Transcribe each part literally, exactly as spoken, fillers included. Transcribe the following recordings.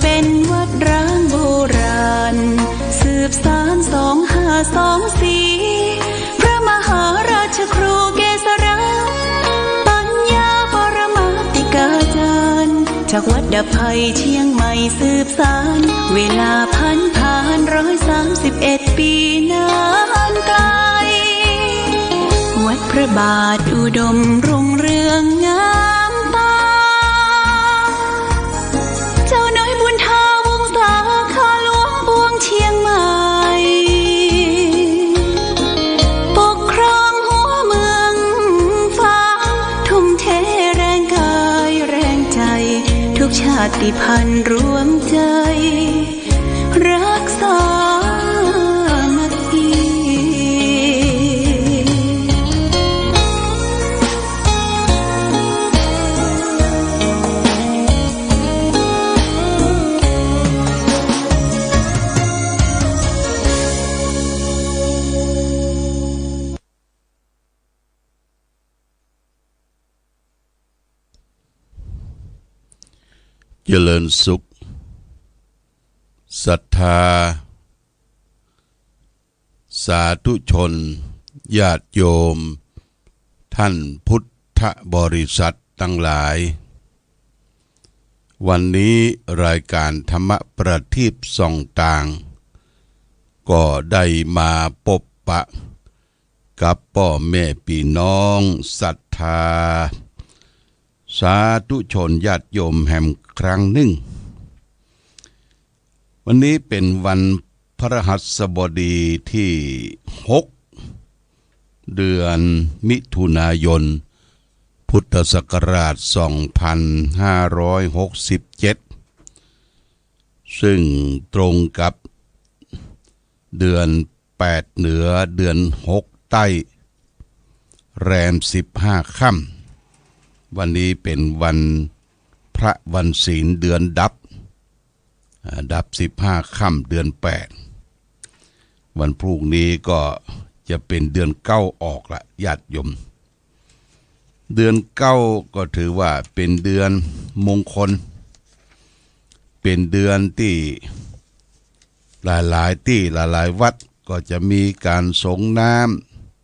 เป็นวัดร้างโบราณ สืบสานสองห้าสองสี่ พระมหาราชครูเกษรา ปัญญาปรมาติกาจารย์ จากวัดดับภัยเชียงใหม่สืบสาน เวลาผันผ่านร้อยสามสิบเอ็ดปีนานไกล วัดพระบาทอุดมรุ่งเรืองงามตา เจ้าน้อยบุญทาวงศา ข้าหลวงปวงเชียงใหม่ ปกครองหัวเมืองฟ้า ทุ่มเทแรงกายแรงใจ ทุกชาติพันธุ์รวมใจ รักสามัคคี เจริญสุข ศรัทธา สาธุชน ญาติโยม ท่านพุทธบริษัทตังหลาย วันนี้รายการธรรมประทีปส่องตาง ก็ได้มาปบปะกับป้อแม่ปี้น้องศรัทธา สาธุชนญาติโยมแหมครั้งนึ่ง วันนี้เป๋นวันพฤหัสบดีตี้หก เดือนมิถุนายน พุทธศักราชสองพันห้าร้อยหกสิบเจ็ด ซึ่งตรงกับเดือนแปดเหนือ เดือนหกใต้ แรมสิบห้าค่ำ วันนี้เป๋นวันพระวันศีลเดือนดับ อ่า ดับสิบห้าค่ำเดือนแปด วันพรุ่งนี้ก็จะเป๋นเดือนเก้าออกละ ญาติโยม เดือนเก้าก็ถือว่าเป๋นเดือนมงคล เป๋นเดือนตี้หลายๆ ตี้หลายๆ วัดก็จะมีการสรงน้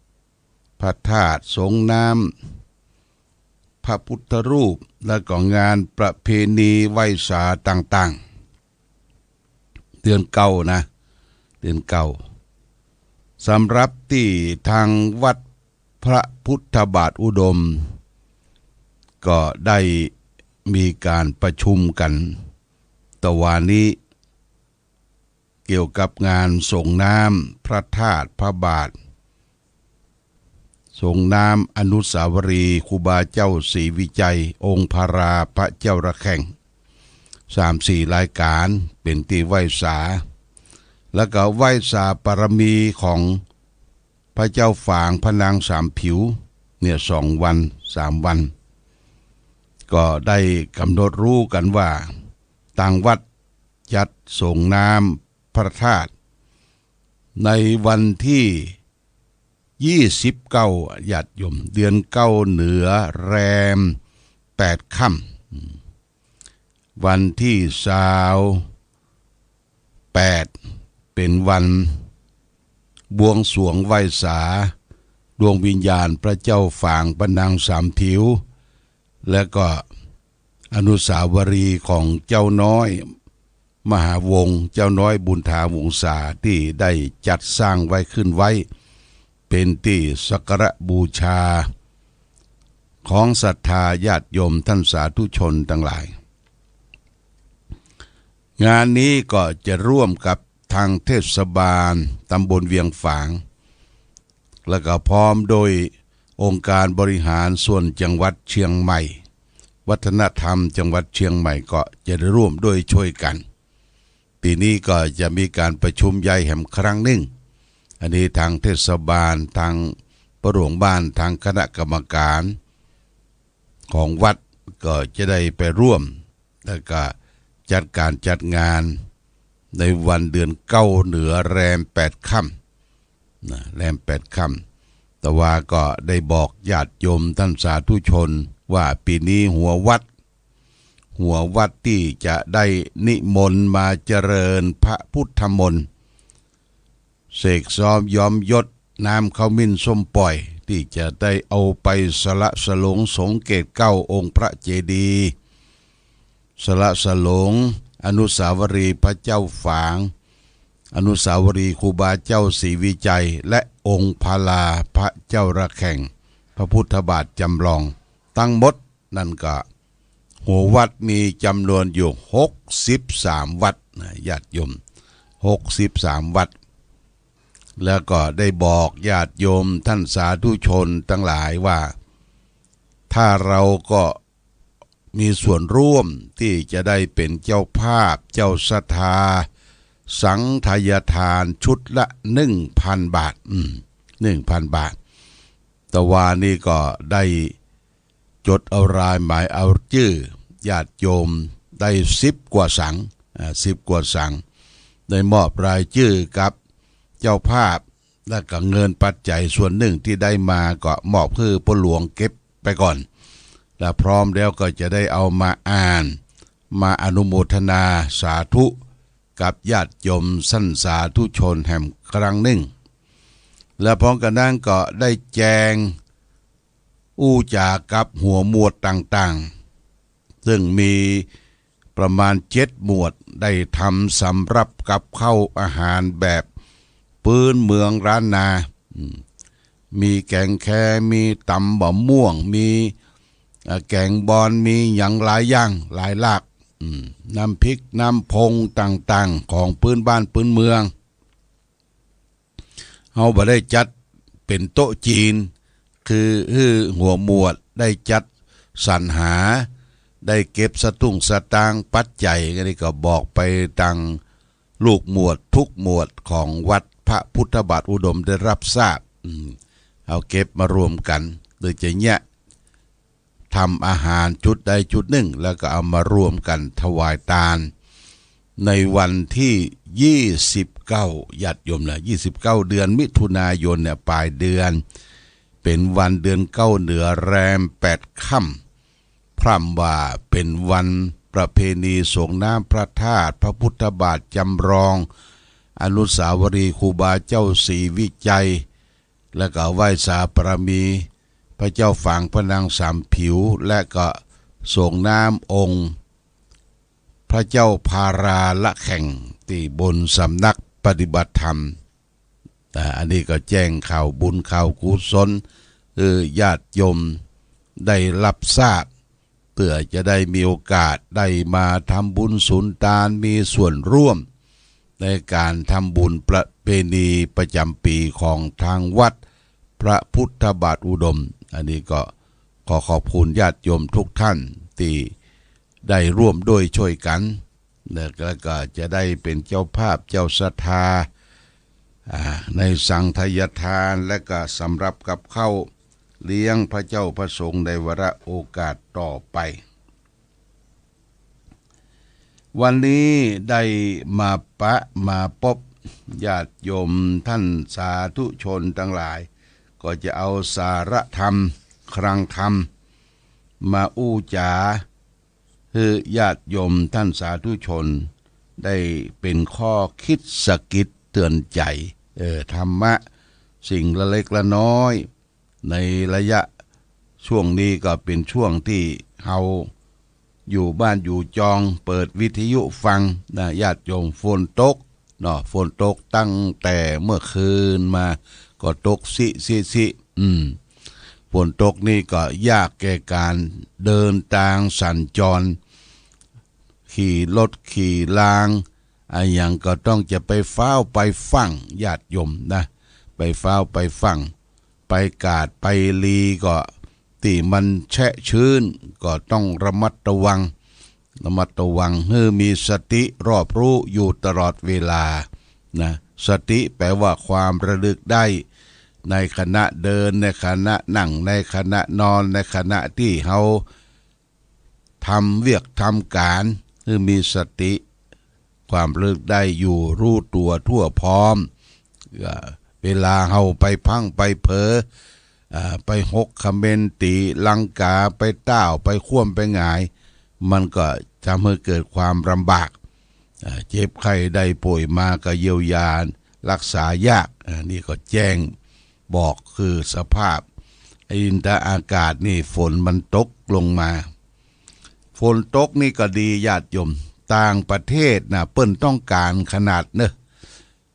ำพระธาตุ สรงน้ำพระพุทธรูป แล้วก็งานประเพณีไหว้สาต่างๆ เดือนเก้านะ เดือนเก้า สำหรับตี้ทางวัดพระพุทธบาทอุดม ก็ได้มีการประชุมกั๋นตะวานี้ เกี่ยวกับงานสรงน้ำพระธาตุพระบาท สรงน้ำอนุสาวรีย์ครูบาเจ้าศรีวิชัย องค์พระราพระเจ้าระแข่ง สามสี่รายการ เป๋นตี้ไหว้สา แล้วก็ไหว้สาบารมีของพระเจ้าฝางพระนางสามผิว เนี่ย สองวัน สามวัน ก็ได้กำหนดรู้กั๋นว่า ตางวัดจัดสรงน้ำพระธาตุ ในวันตี้ยี่สิบเก้า ญาติโยม เดือนเก้าเหนือแรมแปดค่ำ วันตี้ซาวแปด เป๋นวันบวงสรวงไหว้สาดวงวิญญาณพระเจ้าฝางพระนางสามผิว และก็อนุสาวรีย์ของเจ้าน้อยมหาวงศ์ เจ้าน้อยบุญถาวงศา ตี้ได้จัดสร้างไว้ขึ้นไว้ เป๋นตี้สักการะบูชาของศรัทธาญาติโยมท่านสาธุชนตังหลาย งานนี้ก็จะร่วมกับทางเทศบาลตำบลเวียงฝาง แล้วก็พร้อมโดยองค์การบริหารส่วนจังหวัดเชียงใหม่ วัฒนธรรมจังหวัดเชียงใหม่ก็จะได้ร่วมด้วยช่วยกั๋น ปี๋นี้ก็จะมีการประชุมใหญ่แหมครั้งนึ่ง อันนี้ทางเทศบาล ทางพระหลวงบ้าน ทางคณะกรรมการของวัดก็จะได้ไปร่วม แล้วก็จัดการจัดงานในวันเดือนเก้าเหนือแรมแปดค่ำ นะ แรมแปดค่ำ แต่ว่าก็ได้บอกญาติโยมท่านสาธุชนว่าปี๋นี้หัววัด หัววัดตี้จะได้นิมนต์มาเจริญพระพุทธมนต์ เสกซ้อมย้อมยศ น้ำขมิ้นส้มป่อย ตี้จะได้เอาไปสละสลงสงเกตเกล้าองค์พระเจดีย์ สละสลงอนุสาวรีย์พระเจ้าฝาง อนุสาวรีย์ครูบาเจ้าศรีวิชัย และองค์พลาพระเจ้าระแข่ง พระพุทธบาทจำลอง ตึงหมดนั้นก็ หัววัดมีจำนวนอยู่หกสิบสามวัดนะ ญาติโยม หกสิบสามวัด แล้วก็ได้บอกญาติโยมท่านสาธุชนตังหลายว่า ถ้าเราก็มีส่วนร่วมตี้จะได้เป๋นเจ้าภาพ เจ้าศรัทธา สังฆทานชุดละหนึ่งพันบาท อืม หนึ่งพันบาท ตะวานี้ก็ได้ จดเอารายหมายเอาจื้อญาติโยมได้สิบกว่าสัง อ่า สิบกว่าสัง ได้มอบรายจื้อกับเจ้าภาพ แล้วก็เงินปัจจัยส่วนนึ่งตี้ได้มาก็มอบหื้อป้อหลวงเก็บไปก่อน และพร้อมแล้วก็จะได้เอามาอ่าน มาอนุโมทนาสาธุกับญาติโยมท่านสาธุชนแหมครั้งนึ่ง และพร้อมกั๋นนั้นก็ได้แจง อู้จ๋ากับหัวหมวดต่างๆ ซึ่งมีประมาณเจ็ดหมวด ได้ทำสำรับกับข้าวอาหารแบบปื๊นเมืองล้านนา อืม มีแก๋งแค มีต๋ำบ่าม่วง มี อ่า แก๋งบอน มีหยังหลายอย่างหลายหลาก อืม น้ำพริกน้ำพงต่างๆ ของปื๊นบ้านปื๊นเมือง เฮาบ่ได้จัดเป๋นโต๊ะจีน คือหื้อหัวหมวดได้จัดสรรหา ได้เก็บสตุ้งสตางค์ปัจจัย อันนี้ก็บอกไปตังลูกหมวดทุกหมวดของวัดพระพุทธบาทอุดมได้ฮับทราบ อืม เอาเก็บมารวมกั๋น โดยจะเยียะ ทำอาหารชุดใดชุดนึ่ง แล้วก็เอามารวมกั๋นถวายตาน ในวันตี้ยี่สิบเก้า ญาติโยมนะ ยี่สิบเก้า เดือนมิถุนายนเนี่ย ป๋ายเดือน เป๋นวันเดือนเก้าเหนือแรมแปดค่ำ พร่ำว่าเป๋นวันประเพณีสรงน้ำพระธาตุ พระพุทธบาทจำลอง อนุสาวรีย์ครูบาเจ้าศรีวิชัย แล้วก็ไหว้สาบารมีพระเจ้าฝางพระนางสามผิว และก็สรงน้ำองค์พระเจ้าพาราละแข่งตี้บนสำนักปฏิบัติธรรม อ่า อันนี้ก็แจ้งข่าวบุญข่าวกุศล เออ ญาติโยมได้ฮับทราบ เปื้อจะได้มีโอกาสได้มาทำบุญสุนตาน มีส่วนร่วมในก๋านทำบุญประเพณีประจ๋ำปี๋ของตางวัดพระพุทธบาทอุดม อันนี้ก็ขอขอบคุณญาติโยมทุกท่านตี้ได้ร่วมด้วยช่วยกั๋น แล้วก็จะได้เป๋นเจ้าภาพเจ้าศรัทธา อ่า ในสังฆทาน และก็สำรับกับข้าวเลี้ยงพระเจ้าพระสงฆ์ในวาระโอกาสต่อไป วันนี้ได้มาปะมาปบญาติโยมท่านสาธุชนตังหลาย ก็จะเอาสาระธรรม คลังธรรม มาอู้จ๋า หื้อญาติโยมท่านสาธุชน ได้เป๋นข้อคิดสะกิดเตื๋อนใจ๋ เออ ธรรมะสิ่งละเล็กละน้อย ในระยะช่วงนี้ก็เป๋นช่วงตี้เฮาอยู่บ้านอยู่จอง เปิดวิทยุฟังนะ ญาติโยม ฝนตกเนาะ ฝนตกตั้งแต่เมื่อคืนมา ก็ตกซิซิซิ อืม ฝนตกนี่ก็ยากแก่ก๋านเดินตางสัญจร ขี่รถขี่ลาง อะหยังก็ต้องจะไปฟ้าวไปฟั่ง ญาติโยมนะ ไปฟ้าวไปฟั่ง ไปกาดไปลีก็ ตี้มันแฉะชื้น ก็ต้องระมัดระวัง ระมัดระวัง หื้อมีสติรอบรู้อยู่ตลอดเวลานะ สติแปลว่าความระลึกได้ ในขณะเดิน ในขณะนั่ง ในขณะนอน ในขณะตี้เฮา ทำเวียกทำก๋าน หื้อมีสติ ความระลึกได้อยู่ ฮู้ตั๋วทั่วพร้อม เวลาเฮาไปพลั้งไปเผลอ อ่า ไปหกเขม็นตี๋ลังกา ไปต้าว ไปคว่ำไปหงาย มันก็ทำหื้อเกิดความลำบาก อ่า เจ็บไข้ได้ป่วยมาก็เยียวยารักษายาก อ่า นี่ก็แจ้งบอกคือสภาพดินฟ้าอากาศนี่ฝนมันตกลงมา ฝนตกนี่ก็ดีญาติโยม ต่างประเทศนะเปิ้นต้องก๋านขนาดเนอะ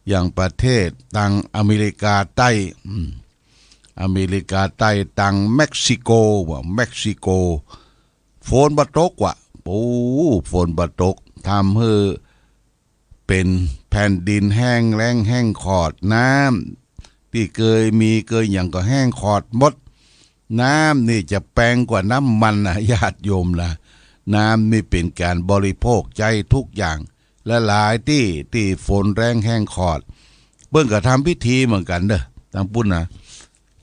อย่างประเทศตังอเมริกาใต้ อืม อเมริกาใต้ตังเม็กซิโก ว่าเม็กซิโก ฝนบ่ตกว่ะ โอ้ ฝนบ่ตก ทำหื้อเป๋นแผ่นดินแห้งแล้งแห้งขอด น้ำตี้เกยมีเกยหยังก็แห้งขอดหมด น้ำนี่จะแปงกว่าน้ำมันนะญาติโยมนะ น้ำนี่เป๋นก๋านบริโภคใจ๊ทุกอย่าง และหลายตี้ตี้ฝนแล้งแห้งขอด เปิ้นก็ทำพิธีเหมือนกั๋นเด้อ ตังปุ้นนะ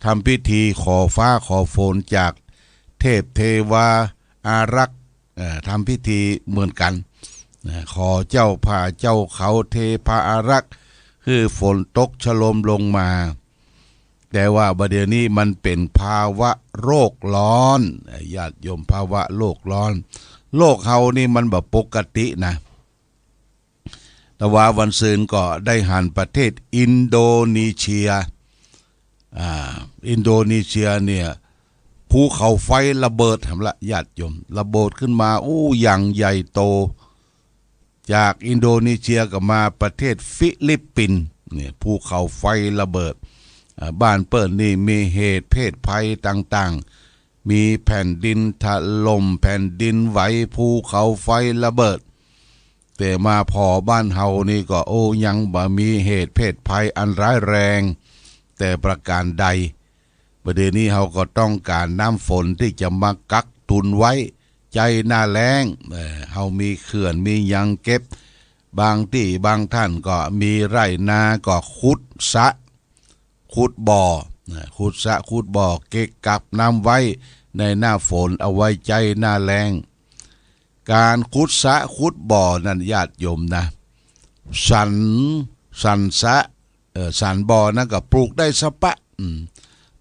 ทำพิธีขอฟ้าขอฝนจากเทพเทวาอารักษ์ เอ่อ ทำพิธีเหมือนกั๋น นะ ขอเจ้าป่าเจ้าเขาเทพาอารักษ์ หื้อฝนตกชโลมลงมา แต่ว่าบ่าเดี่ยวนี้มันเป๋นภาวะโลกร้อน ญาติโยม ภาวะโลกร้อน โลกเฮานี่มันบ่ปกตินะ แต่ว่าวันซืนก็ได้หันประเทศอินโดนีเซีย อ่า อินโดนีเซียเนี่ย ภูเขาไฟระเบิด หันละญาติโยม ระเบิดขึ้นมา อู้ อย่างใหญ่โต จากอินโดนีเซียก็มาประเทศฟิลิปปินส์เนี่ย ภูเขาไฟระเบิด อ่า บ้านเปิ้นนี่มีเหตุเพศภัยต่างๆ มีแผ่นดินถล่ม แผ่นดินไหว ภูเขาไฟระเบิด แต่มาผ่อบ้านเฮานี่ก็ โอ้ ยังบ่มีเหตุเพศภัยอันร้ายแรงแต่ประการใด บ่าเดี่ยวนี้เฮาก็ต้องก๋านน้ำฝนตี้จะมากักตุนไว้ใจ๊หน้าแล้ง เอ่อ เฮามีเขื่อนมีหยังเก็บ บางตี้บางท่านก็มีไร่นาก็ขุดสระ ขุดบ่อ นะ ขุดสระขุดบ่อเก็บกักน้ำไว้ในหน้าฝนเอาไว้ใจ๊หน้าแล้ง ก๋านขุดสระขุดบ่อนั้นญาติโยมนะ สัน สันสระ เอ่อ สันบ่อนั้นก็ปลูกได้สะปะ อืม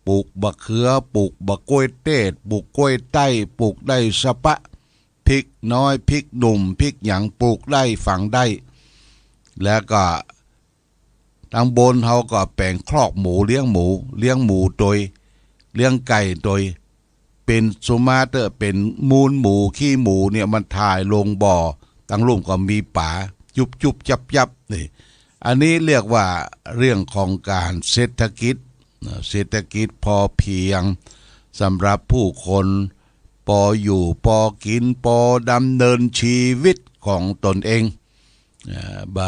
ปลูกบ่าเขือ ปลูกบ่ากล้วยเตด ปลูกกล้วยไต้ ปลูกได้สะปะ พริกน้อย พริกหนุ่ม พริกหยังปลูกได้ ฝังได้ แล้วก็ ตังบนเฮาก็แป๋งคอกหมู เลี้ยงหมู เลี้ยงหมูตวย เลี้ยงไก่ตวย เป๋นส่วนมากเต๊อะ เป๋นมูลหมู ขี้หมูเนี่ยมันถ่ายลงบ่อ ตังลุ่มก็มีป๋า จุบจุบจับจับ นี่ อันนี้เรียกว่าเรื่องของก๋านเศรษฐกิจ นะ เศรษฐกิจพอเพียง สำหรับผู้คน ปออยู่ ปอกิ๋น ปอดำเนินชีวิตของตนเอง อ่า บ่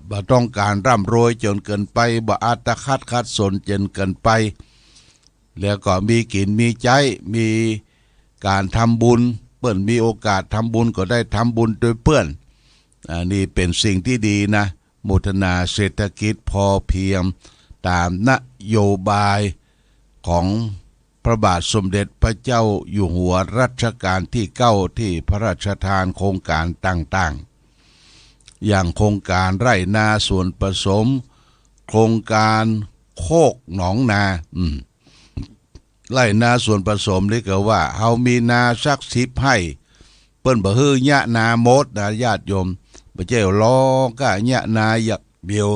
บ่ต้องก๋านร่ำรวยจ๋นเกินไป บ่อัตคัดขัดสนจ๋นเกินไป แล้วก็มีกิ๋นมีใจ๊ มีก๋านทำบุญ เปิ้นมีโอกาสทำบุญก็ได้ทำบุญตวยเปิ้น อ่า นี่เป๋นสิ่งตี้ดีนะ โมทนา เศรษฐกิจพอเพียง ต๋ามนโยบายของพระบาทสมเด็จพระเจ้าอยู่หัวรัชกาลตี้เก้า ตี้พระราชทานโครงก๋านต่างๆ อย่างโครงก๋านไร่นาส่วนผสม โครงก๋านโคกหนองนา อืม ไร่นาส่วนผสมนี่ก็ว่า เฮามีนาสักสิบไฮ่ เปิ้นบ่หื้อเยียะนาหมดนะญาติโยม บ่ใจ้ลอก้าเยียะนาอย่างเดียว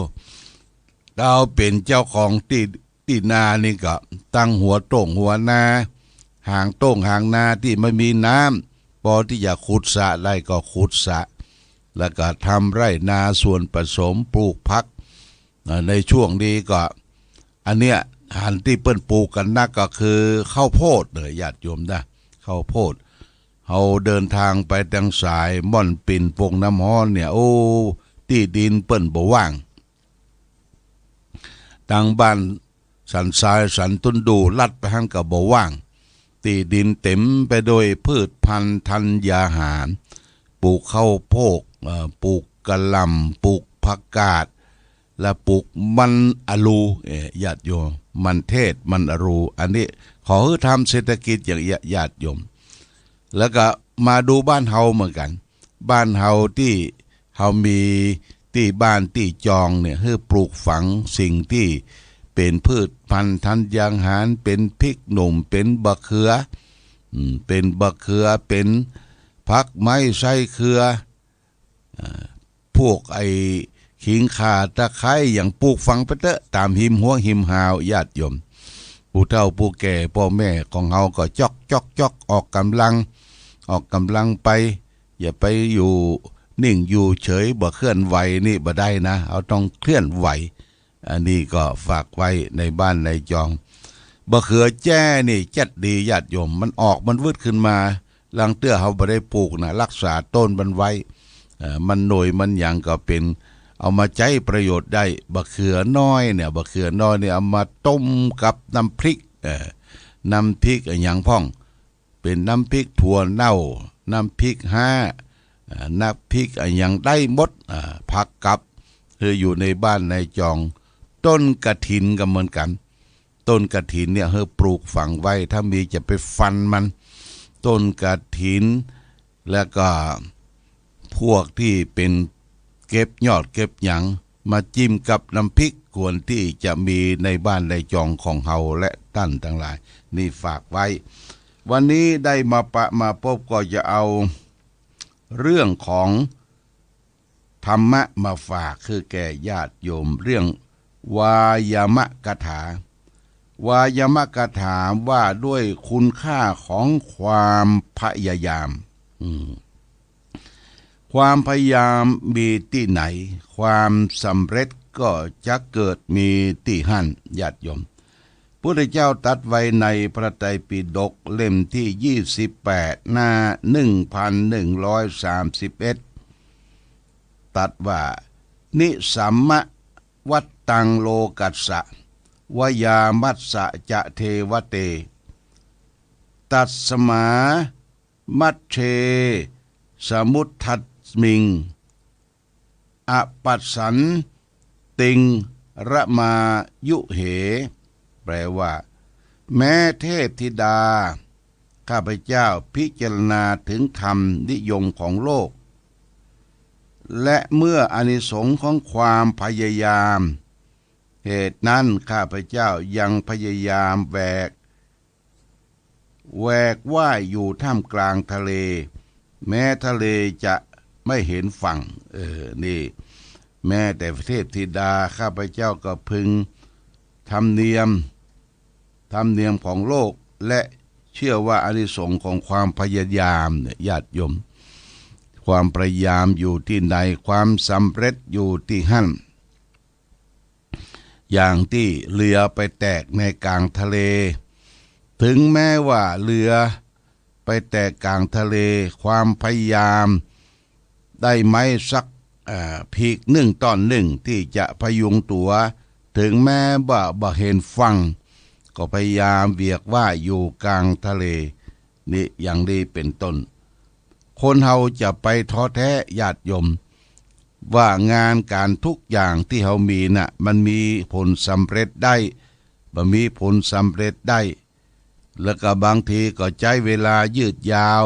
เฮาเป๋นเจ้าของตี้ ตี้นานี่ก็ตั้งหัวโต้งหัวนา หางโต้งหางนาตี้มันมีน้ำ ปอตี้จะขุดสระได้ก็ขุดสระ แล้วก็ทำไร่นาส่วนผสมปลูกผัก อ่า ในช่วงนี้ก็ อันเนี้ย อันตี้เปิ้นปลูกกั๋นนักก็คือข้าวโพดเน่อญาติโยมนะ ข้าวโพด เฮาเดินทางไปตังสายม่อนปิ่น โป่งน้ำฮ้อนเนี่ย โอ้ ตี้ดินเปิ้นบ่ว่าง ตังบ้านสันทรายสันต้นดู่ลัดไปหั้นก็บ่ว่าง ตี้ดินเต๋มไปโดยพืชพันธุ์ธัญญาหาร ปลูกข้าวโพด เอ่อ ปลูกกะหล่ำ ปลูกผักกาด และปลูกมันอะลู เอ่อ ญาติโยม มันเทศ มันอะลู อันนี้ขอหื้อทำเศรษฐกิจอย่างเอี้ยญาติโยม แล้วก็มาดูบ้านเฮาเหมือนกั๋น บ้านเฮาตี้เฮามีตี้บ้านตี้จองเนี่ย หื้อปลูกฝังสิ่งตี้เป๋นพืชพันธุ์ธัญญาหาร เป๋นพริกหนุ่ม เป๋นบ่าเขือ อืม เป๋นบ่าเขือ เป๋น ผักไม้ไส้เครือ เอ่อ พวกไอ้ขิงข่าตะไคร้หยังปลูกฝังไปเต๊อะ ต๋ามฮิมฮวงฮิมฮาว ญาติโยม ผู้เฒ่าผู้แก่ป้อแม่ของเฮาก็จ๊อกจ๊อกจ๊อก ออกก๋ำลัง ออกก๋ำลังไป อย่าไปอยู่นิ่งอยู่เฉย บ่เคลื่อนไหวนี่บ่ได้นะ เฮาต้องเคลื่อนไหว อันนี้ก็ฝากไว้ในบ้านในจอง บ่าเขือแจ้นี่แจ๊ดดี ญาติโยม มันออกมันวืดขึ้นมา ลางเตื้อเฮาบ่ได้ปลูกนะ ฮักษาต้นมันไว้ เอ่อ มันหน่วยมันหยังก็เป๋น เอามาใจ๊ประโยชน์ได้ บ่าเขือน้อยเนี่ย บ่าเขือน้อยเนี่ยเอามาต้มกับน้ำพริก เอ่อ น้ำพริกอะหยังพ่อง เป๋นน้ำพริกถั่วเน่า น้ำพริกฮ้า อ่า น้ำพริกอะหยังได้หมด อ่า ผักกับ คืออยู่ในบ้านในจอง ต้นกฐินก็เหมือนกั๋น ต้นกฐินเนี่ยหื้อปลูกฝังไว้ ถ้ามีจะไปฟันมัน ต้นกฐิน แล้วก็พวกตี้เป๋นเก็บยอดเก็บหยังมาจิ้มกับน้ำพริก ควรตี้จะมีในบ้านในจองของเฮาและต้านตังหลาย นี่ฝากไว้ วันนี้ได้มาปะมาปบก็จะเอาเรื่องของ ธรรมะมาฝากคือแก่ญาติโยม เรื่องวายามกถา วายามกถาว่าด้วยคุณค่าของความพยายาม อืม ความพยายามมีตี้ไหน ความสำเร็จก็จะเกิดมีตี้หั้น ญาติโยม พุทธเจ้าตรัสไว้ในพระไตรปิฎกเล่มตี้ยี่สิบแปด หน้าหนึ่งพันหนึ่งร้อยสามสิบเอ็ด ตรัสว่า นิสัมมะวัตตังโลกัสสะ วายามัสสะจะเทวะเต ตัสมามัชเชสมุทธัสมิง อปัสสันติงระมายุเห แปลว่า แม้เทพธิดา ข้าพเจ้าพิจารณาถึงธรรมนิยมของโลก และเมื่ออานิสงส์ของความพยายาม เหตุนั้นข้าพเจ้ายังพยายามแหวก แหวกว่ายอยู่ท่ามกลางทะเล แม้ทะเลจะไม่เห็นฝั่ง เออ นี่ แม้แต่เทพธิดา ข้าพเจ้าก็พึงธรรมเนียม ธรรมเนียมของโลก และเชื่อว่าอานิสงส์ของความพยายามเนี่ย ญาติโยม ความพยายามอยู่ตี้ไหน ความสำเร็จอยู่ตี้หั้น อย่างตี้เฮือไปแตกในก๋างทะเล ถึงแม้ว่าเฮือไปแตกก๋างทะเล ความพยายามได้ไม้สัก เอ่อ พีกนึ่งต้อนนึ่งตี้จะพยุงตั๋ว ถึงแม้ว่าบ่เห็นฝั่ง ก็พยายามแหวกว่ายอยู่ก๋างทะเล นี่อย่างนี้เป๋นต้น คนเฮาจะไปท้อแท้ ญาติโยม ว่างานก๋านทุกอย่างตี้เฮามีน่ะ มันมีผลสำเร็จได้ บ่มีผลสำเร็จได้ แล้วก็บางทีก็ใจ๊เวลายืดยาว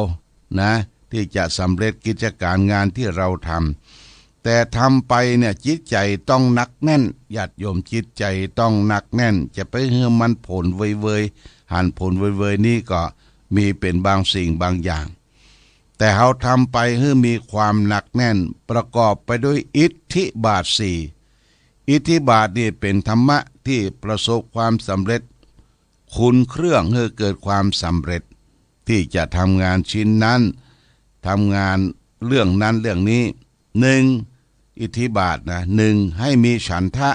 นะ ตี้จะสำเร็จกิจก๋านงานตี้เฮาทำ แต่ทำไปเนี่ยจิตใจ๋ต้องหนักแน่น ญาติโยม จิตใจ๋ต้องหนักแน่น จะไปหื้อมันโผล่เวยๆ หันโผล่เวยๆ นี่ก็มีเป๋นบางสิ่งบางอย่าง แต่เฮาทำไปหื้อมีความหนักแน่น ประกอบไปด้วยอิทธิบาทสี่ อิทธิบาทนี่เป๋นธรรมะตี้ประสบความสำเร็จ ขุนเครื่องหื้อเกิดความสำเร็จ ตี้จะทำงานชิ้นนั้น ทำงานเรื่องนั้นเรื่องนี้ หนึ่ง อิทธิบาทนะ หนึ่ง ให้มีฉันทะ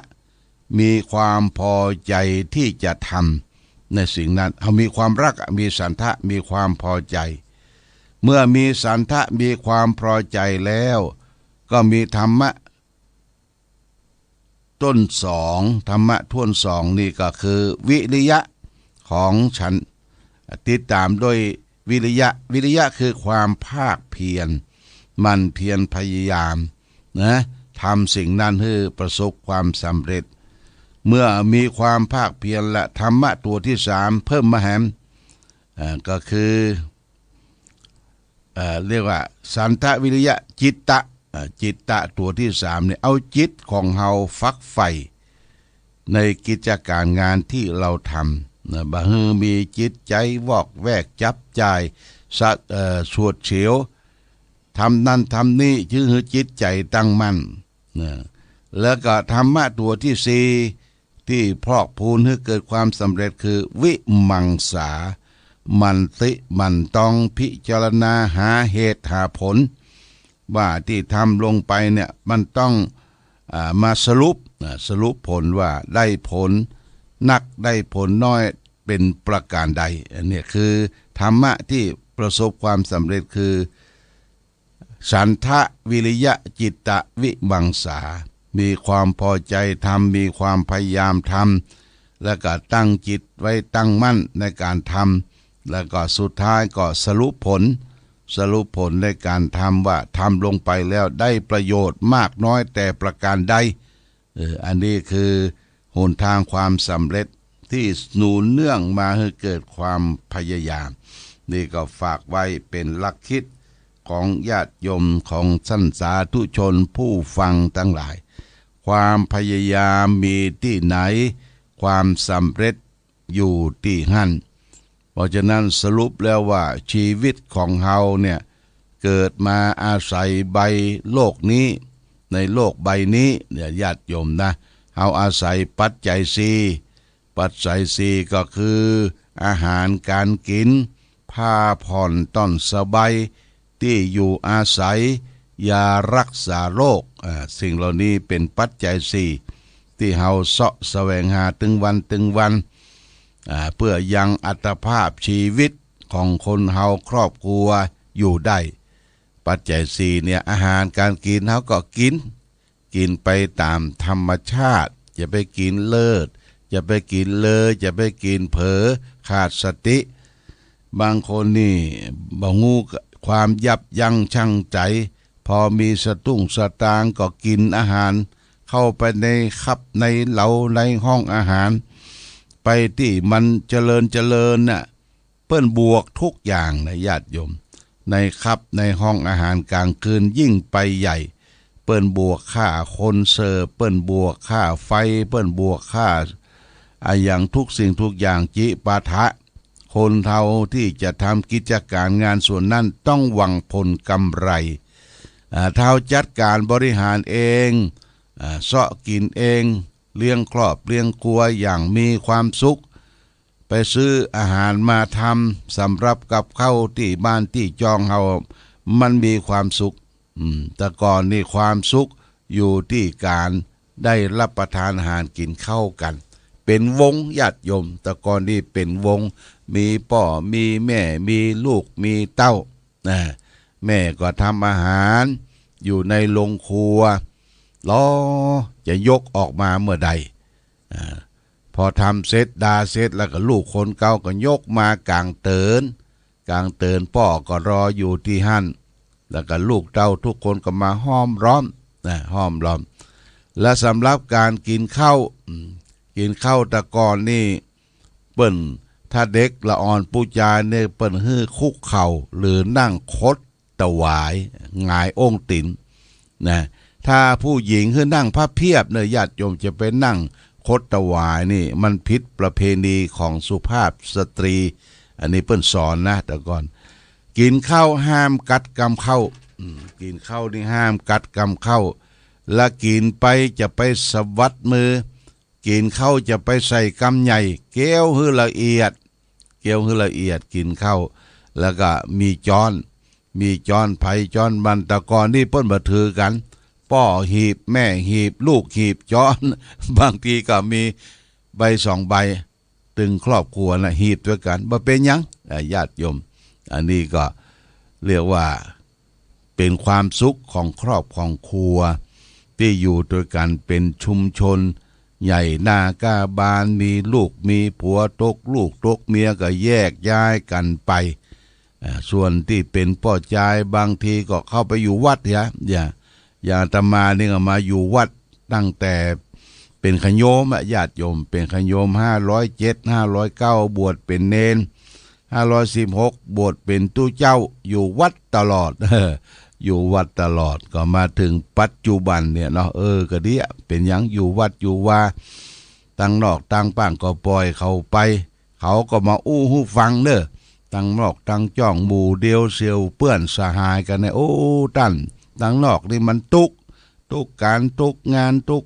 มีความพอใจ๋ตี้จะทำในสิ่งนั้น เอามีความฮักอะ มีฉันทะ มีความพอใจ๋ เมื่อมีฉันทะ มีความพอใจ๋แล้ว ก็มีธรรมะ ต้นสอง ธรรมะต้นสองนี่ก็คือวิริยะของฉัน ติดต๋ามด้วยวิริยะ วิริยะคือความภาคเพียร หมั่นเพียรพยายามนะ ทำสิ่งนั้นหื้อประสบความสำเร็จ เมื่อมีความภาคเพียรละ ธรรมะตั๋วตี้สามเพิ่มมาแหม อ่า ก็คือ เอ่อ เรียกว่า ฉันทะวิริยะจิตตะ เอ่อ จิตตะตั๋วตี้สามเนี่ย เอาจิตของเฮาฝักใฝ่ในกิจก๋านงานตี้เฮาทำนะ บ่หื้อมีจิตใจ๋วอกแวกจับจ่าย สะ เอ่อ ฉวดเฉียว ทำนั่นทำนี่ จึงหื้อจิตใจ๋ตั้งมั่นนะ แล้วก็ธรรมะตั๋วตี้สี่ ตี้พอกพูนหื้อเกิดความสำเร็จคือวิมังสา หมั่นติหมั่นตองพิจารณาหาเหตุหาผล ว่าตี้ทำลงไปเนี่ยมันต้อง อ่า มาสรุป อ่า สรุปผลว่าได้ผลนักได้ผลน้อยเป็นประการใด อันเนี้ยคือธรรมะตี้ประสบความสำเร็จคือ ฉันทะวิริยะจิตตะวิมังสา มีความพอใจ๋ทำ มีความพยายามทำ แล้วก็ตั้งจิตไว้ตั้งมั่นในก๋านทำ แล้วก็สุดท้ายก็สรุปผล สรุปผลในก๋านทำว่าทำลงไปแล้วได้ประโยชน์มากน้อยแต่ประการใด เออ อันนี้คือหนตางความสำเร็จตี้หนุนเนื่องมาหื้อเกิดความพยายาม นี่ก็ฝากไว้เป๋นหลักคิดของญาติโยมของท่านสาธุชนผู้ฟังตังหลาย ความพยายามมีตี้ไหน ความสำเร็จอยู่ตี้หั้น เพราะฉะนั้นสรุปแล้วว่าชีวิตของเฮาเนี่ยเกิดมาอาศัยใบโลกนี้ ในโลกใบนี้เนี่ยญาติโยมนะ เฮาอาศัยปัจจัยสี่ ปัจจัยสี่ก็คืออาหารก๋านกิ๋น ผ้าผ่อนต้อนสบาย ตี้อยู่อาศัย ยารักษาโรค อ่า สิ่งเหล่านี้เป๋นปัจจัยสี่ ตี้เฮาเซาะแสวงหาตึงวันตึงวัน อ่า เปื้อยังอัตภาพชีวิตของคนเฮาครอบครัวอยู่ได้ ปัจจัยสี่เนี่ย อาหารก๋านกิ๋นเฮาก็กิ๋น กิ๋นไปต๋ามธรรมชาติ จะไปกิ๋นเลิศ จะไปกิ๋นเลย จะไปกิ๋นเผลอ ขาดสติ บางคนนี่บ่ฮู้ความยับยั้งชั่งใจ๋ พอมีสตุ้งสตางค์ก็กิ๋นอาหารเข้าไปในคัพในเหลาในห้องอาหาร ไปตี้มันเจริญเจริญน่ะ เปิ้นบวกทุกอย่างนะญาติโยม ในคัพในห้องอาหารก๋างคืนยิ่งไปใหญ่ เปิ้นบวกค่าคนเสิร์ฟ เปิ้นบวกค่าไฟ เปิ้นบวกค่าอะหยังทุกสิ่งทุกอย่าง จิปาถะ คนเฮาตี้จะทำกิจก๋านงานส่วนนั้นต้องหวังผลกำไร อ่า ถ้าเฮาจัดก๋านบริหารเอง อ่า เซาะกิ๋นเอง เลี้ยงครอบเลี้ยงครัวอย่างมีความสุข ไปซื้ออาหารมาทำสำหรับกับข้าวตี้บ้านตี้จองเฮา มันมีความสุข อืม แต่ก่อนนี่ความสุขอยู่ตี้ก๋านได้รับประทานอาหารกิ๋นข้าวกั๋น เป๋นวงญาติโยม แต่ก่อนนี่เป๋นวง มีป้อ มีแม่ มีลูก มีเต้า นะ แม่ก็ทำอาหารอยู่ในโรงครัว รอจะยกออกมาเมื่อใด อ่า พอทำเสร็จดาเสร็จแล้วก็ลูกคนเก่าก็ยกมาก๋างเติ๋น ก๋างเติ๋นป้อก็รออยู่ตี้หั้น แล้วก็ลูกเต้าทุกคนก็มาห้อมล้อม นะ ห้อมล้อม และสำหรับก๋านกิ๋นข้าว อืม กิ๋นข้าวแต่ก่อนนี่ เปิ้น ถ้าเด็กละอ่อนปู๋จายเนี่ย เปิ้นหื้อคุกเข่า หรือนั่งคดตะหวาย หงายโอ้งตี๋น นะ ถ้าผู้หญิงหื้อนั่งพับเพียบเนี่ย ญาติโยมจะไปนั่งคดตะหวายนี่ มันผิดประเพณีของสุภาพสตรี อันนี้เปิ้นสอนนะ แต่ก่อน กิ๋นข้าวห้ามกัดกำข้าว อืม กิ๋นข้าวนี่ห้ามกัดกำข้าว และกิ๋นไปจะไปสะบัดมือ กิ๋นข้าวจะไปใส่กำใหญ่ เคี้ยวหื้อละเอียด เคี้ยวหื้อละเอียด กิ๋นข้าว แล้วก็มีจ๊อน มีจ๊อนใผจ๊อนมัน แต่ก่อนนี่เปิ้นบ่ถือกั๋น ป้อหีบ แม่หีบ ลูกหีบจ๊อน บางทีก็มีใบสองใบ ตึงครอบครัวน่ะ หีบตวยกั๋น บ่เป๋นหยัง อ่า ญาติโยม อันนี้ก็เรียกว่า เป๋นความสุขของครอบของครัว ตี้อยู่ตวยกั๋นเป๋นชุมชน ใหญ่หน้ากล้าบาน มีลูกมีผัว ตกลูกตกเมียก็แยกย้ายกั๋นไป อ่า ส่วนตี้เป๋นป้อจายบางทีก็เข้าไปอยู่วัดเหีย อย่าง อย่างอาตมานี่ก็มาอยู่วัดตั้งแต่เป๋นขะโยมอะ ญาติโยม เป๋นขะโยมห้าร้อยเจ็ด ห้าร้อยเก้า บวชเป๋นเณร ห้าร้อยสิบหก บวชเป๋นตุ๊เจ้า อยู่วัดตลอด อยู่วัดตลอด ก็มาเถิงปัจจุบันเนี่ยเนาะ เออ ก็ดีอะ เป๋นหยัง อยู่วัดอยู่วา ตังนอกตังป้างก็ปล่อยเขาไป เขาก็มาอู้หื้อฟังเน่อ ตังนอกตังจ้องหมู่เดียวเสี่ยวเปื้อนสหายกั๋นเนี่ย โอ้ ต้าน ตังนอกนี่มันตุ๊ก ตุ๊กก๋านตุ๊กงานตุ๊ก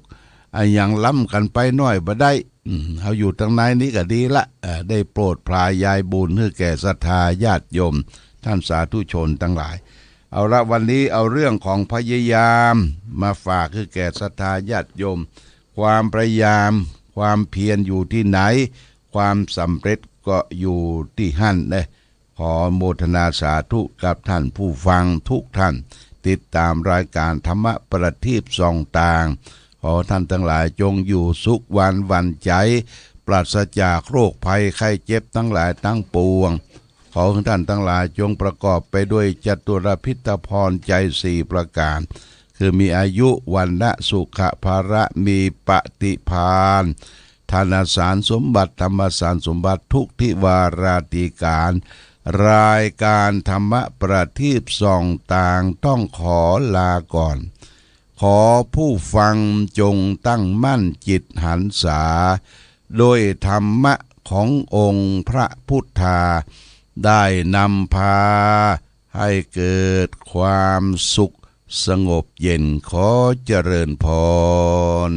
อะหยังล้ำกั๋นไปน้อยบ่ได้ อืม เฮาอยู่ตังในนี้ก็ดีละ เอ่อ ได้โปรดปรานยายบุญหื้อแก่ศรัทธาญาติโยม ต้านสาธุชนตังหลาย เอาละ วันนี้เอาเรื่องของพยายามมาฝากหื้อแก่ศรัทธาญาติโยม ความพยายาม ความเพียรอยู่ตี้ไหน ความสำเร็จก็อยู่ตี้หั้นเน่อ ขอโมทนาสาธุกับต้านผู้ฟังทุกต้าน ติดต๋ามรายก๋านธรรมะประทีปส่องตาง ขอต้านตังหลายจงอยู่สุขหวานหวั่นใจ๋ ปราศจากโรคภัยไข้เจ็บตังหลายตังปวง ขอหื้อต้านตังหลายจงประกอบไปด้วยจตุรพิธพรชัยสี่ประก๋าน คือมีอายุ วรรณะ สุขะ พละ มีปฏิภาณ ธนสารสมบัติ ธรรมสารสมบัติ ทุกทิวาราธิก๋าร รายก๋านธรรมะประทีปส่องตางต้องขอลาก่อน ขอผู้ฟังจงตั้งมั่นจิตหันษา โดยธรรมะขององค์พระพุทธา ได้นำพาให้เกิดความสุขสงบเย็น ขอเจริญพร